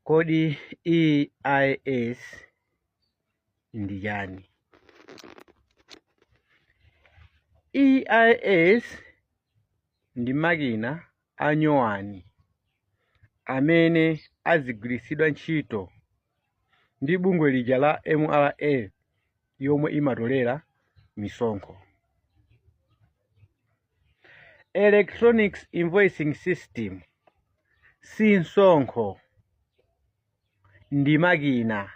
Kodi EIS ndi chani? EIS ndi makina anyowani amene azigwiritsidwa ntchito ndi bungwe lija la MRA yomwe imatolera misonkho. Electronics Invoicing System si msonkho, ndi makina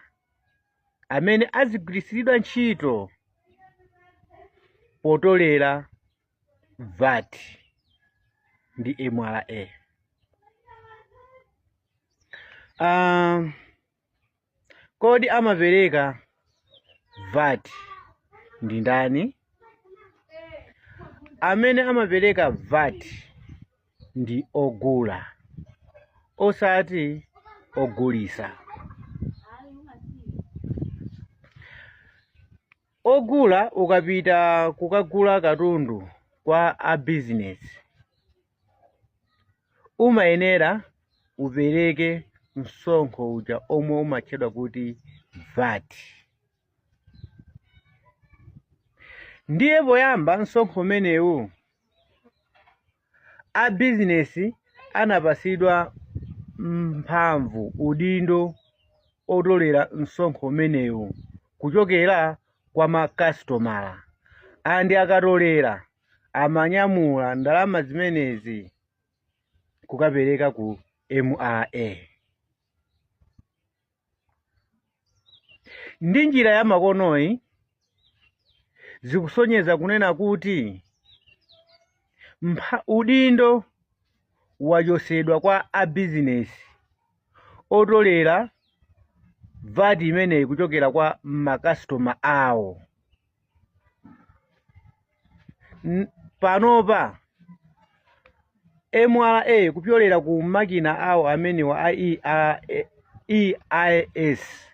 amene azigwiritsidwa ntchito potolera VAT ndi MRA. Kodi amapereka VAT ndi ndani? Amene amapereka VAT ndi ogula, osati ogulisa. Ogula ukapita kukagula katundu kwa a business, umayenera upereke msonkho uja omwe umatchedwa kuti VAT. Ndiye poyamba msonkho umenewu a business anapasidwa mphamvu, udindo otolera msonkho umenewu kuchokera kwa makasitomala, and akatolera amanyamula ndalama zimenezi kukapereka ku MRA. Ndi njira ya makonoyi zikusonyeza kunena kuti udindo wachosedwa kwa a bizinesi otolera VAT imeneyi kuchokera kwa makasitoma awo. Panopa MRA kupyolera ku makina awo amenewa a EIS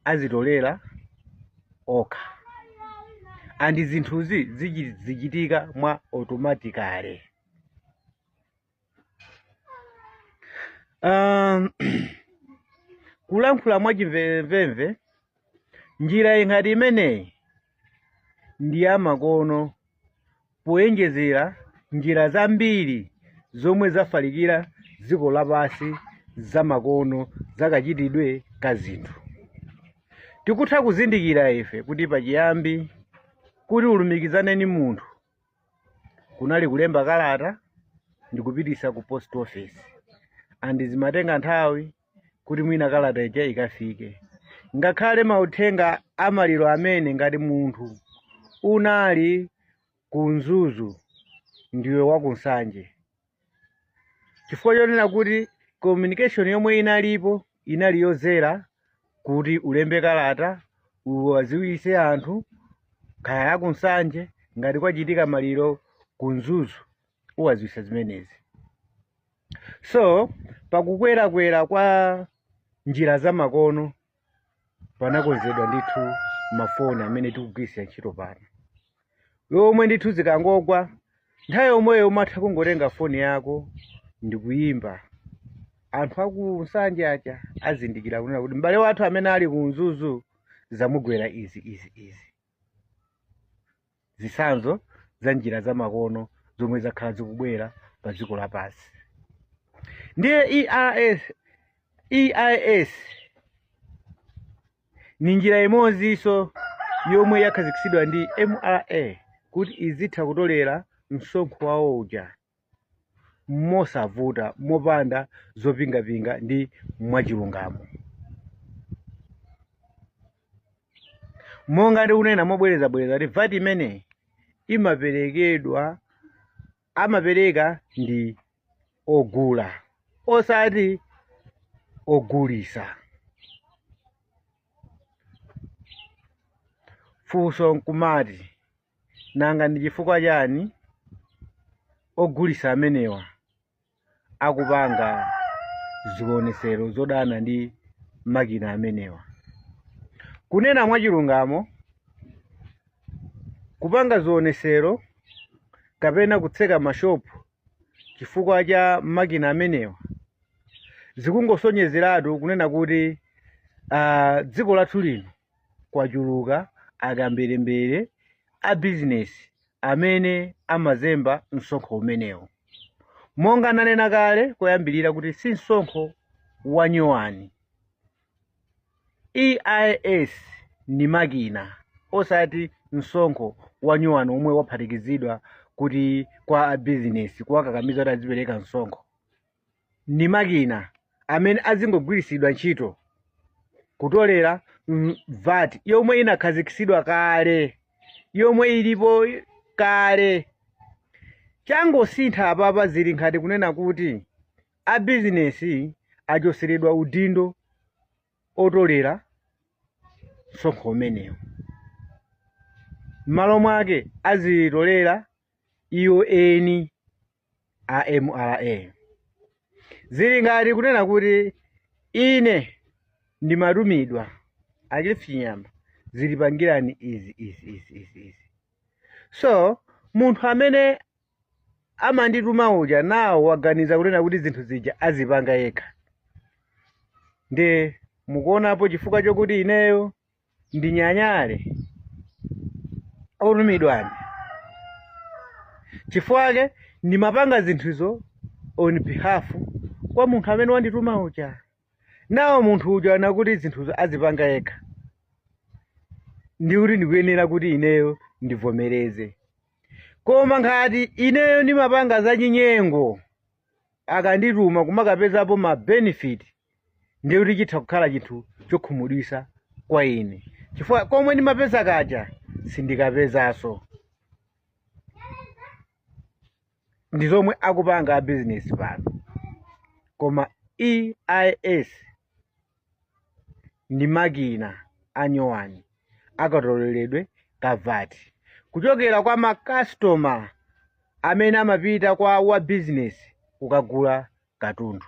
azitolera okha, and zinthuzi zichitika mwa automatically. Kulankhula mwachimvemvemve, njira ingati imeneyi ndi yamakono poyenjezera njira zambiri zomwe zafalikira dziko lapansi zamakono zakachitidwe ka zinthu. Tikutha kuzindikira ife kuti pachiyambi kuti ulumikizane ni munthu kunali kulemba kalata ndikupitisa ku post office, and zimatenga nthawi kuti mwina kalata ija ikafike. Ngakhale mauthenga amaliro amene ngati munthu unali ku Mzuzu ndiwe wa ku Nsanje, chifukwa chonena kuti communication yomwe inalipo inali yozera kuti ulembe kalata uwaziwise anthu kaya ku Nsanje ngati kwachitika maliro ku Mzuzu uwaziwisa zimenezi. So pakukwerakwera kwa njira zamakono panakonzedwa ndithu mafoni amene tikugwiritsa ntchito pano, yomwe ndithu zikangogwa nthawi yomweyo umatha kungotenga foni yako ndikuyimba. Anthu aku Nsanje aja azindikira kunena kuti m'bale wathu amene ali ku Mzuzu zamugwera izi izi izi. Zitsanzo za njira zamakono zomwe zakhala zikubwera pa dziko lapansi. Ndiye EIS ni njira imodzinso yomwe yakhazikitsidwa ndi MRA kuti izitha kutolera msonkho wawo uja mosavuta, mopanda zopingapinga ndi mwachilungamo. Monga ndikunena mobwerezabwereza kuti VAT imeneyi imaperekedwa, amapereka ndi ogula osati ogulisa. Funso nkumati, nanga ndi chifukwa chani ogulisa amenewa akupanga zionesero zodana ndi makina amenewa? Kunena mwachilungamo, kupanga zionesero kapena kutseka mashopu chifukwa cha makina amenewa Zikungosonyezeratu kunena kuti dziko lathu lino kwachuluka akamberembere a bizinesi amene amazemba msonkho umenewo. Monga nanena kale koyambirira kuti si msonkho wa nyuwani. EIS ni makina, osati msonkho wa nyuwani omwe waphatikizidwa kuti kwa bizinesi kuwakakamiza kuti azipereka msonkho. Ni makina amene azingogwiritsidwa ntchito kutolera VAT yomwe inakhazikitsidwa kale, yomwe ilipo kale. Changosintha apapa zili nkhati kunena kuti a bizinesi achoseredwa udindo otolera msonkho umenewo, m'malo mwake azitolera iwo eni a MRA. Zili ngati kunena kuti ine ndimatumidwa achilifu chinyama, zilipangirani izi izi izi izi izi. So munthu amene amandituma uja nawo waganiza kunena kuti zinthu zija azipanga yekha. Nde mukuonapo chifukwa chokuti ineyo ndinyanyale otumidwani, chifukwa ndimapanga zinthuzo on behalf kwa munthu amene wandituma uja. Nawo munthu uja anakuti zinthuzo azipanga yekha, ndikuti ndikuyenera kuti ineyo ndivomereze. Koma ngati ineyo ndimapanga zachinyengo, akandituma kumakapezapo ma benefit, ndikuti chitha kukhala chinthu chokhumudwitsa kwa ine, chifukwa komwe ndimapeza kaja sindikapezanso. Ndi zomwe akupanga a business pano. Koma EIS ndi makina anyowani akatoleredwe ka VAT kuchokera kwa makastoma amene amapita kwa wa business kukagula katundu.